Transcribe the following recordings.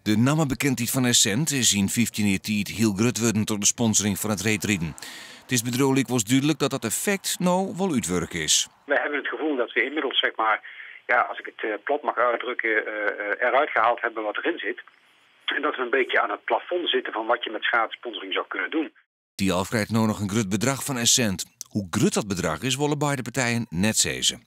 De nammebekendheid fan Essent is yn 15 jier tiid hiel grut wurden troch de sponsoring fan it reedriden. It is bedriuw lykwols dúdlik dat dat effekt no wol útwurke is. We hebben het gevoel dat we inmiddels, zeg maar, ja, als ik het plat mag uitdrukken, eruit gehaald hebben wat erin zit. En dat we een beetje aan het plafond zitten van wat je met schaatssponsoring zou kunnen doen. Thialf krijt no noch in grut bedrach fan Essent. Hoe grut dat bedrach is, wolle beide partijen net sizze.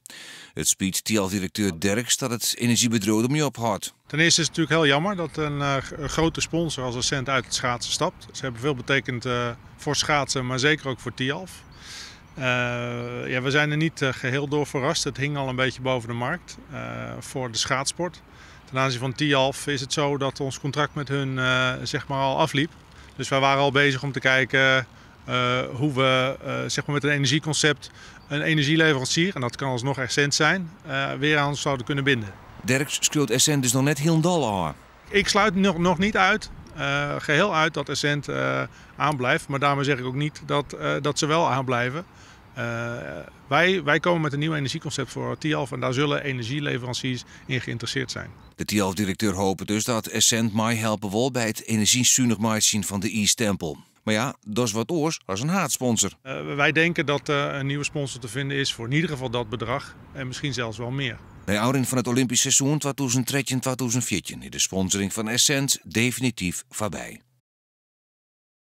It spyt Thialf-direkteur Derks dat it enerzjybedriuw dermei ophâldt. Ten eerste is het natuurlijk heel jammer dat een grote sponsor als Essent uit het schaatsen stapt. Ze hebben veel betekend voor schaatsen, maar zeker ook voor Thialf. Ja, we zijn er niet geheel door verrast. Het hing al een beetje boven de markt voor de schaatsport. Ten aanzien van Thialf is het zo dat ons contract met hun zeg maar al afliep. Dus wij waren al bezig om te kijken hoe we zeg maar met een energieconcept een energieleverancier, en dat kan alsnog Essent zijn, weer aan ons zouden kunnen binden. Derks skriuwt Essent dus noch net hielendal ôf. Ik sluit nog niet geheel uit dat Essent aanblijft, maar daarmee zeg ik ook niet dat ze wel aanblijven. Wij komen met een nieuw energieconcept voor Thialf en daar zullen energieleveranciers in geïnteresseerd zijn. De Thialf-direkteur hopet dus dat Essent meihelpe wol by it enerzjysunich meitsjen fan de iistempel. Mar ja, dat is wat oars as in haadsponsor. Wij denken dat een nieuwe sponsor te vinden is voor in ieder geval dat bedrag en misschien zelfs wel meer. Nei ôfrin fan it Olympysk seizoen 2013-2014 is de sponsoring fan Essent definityf foarby.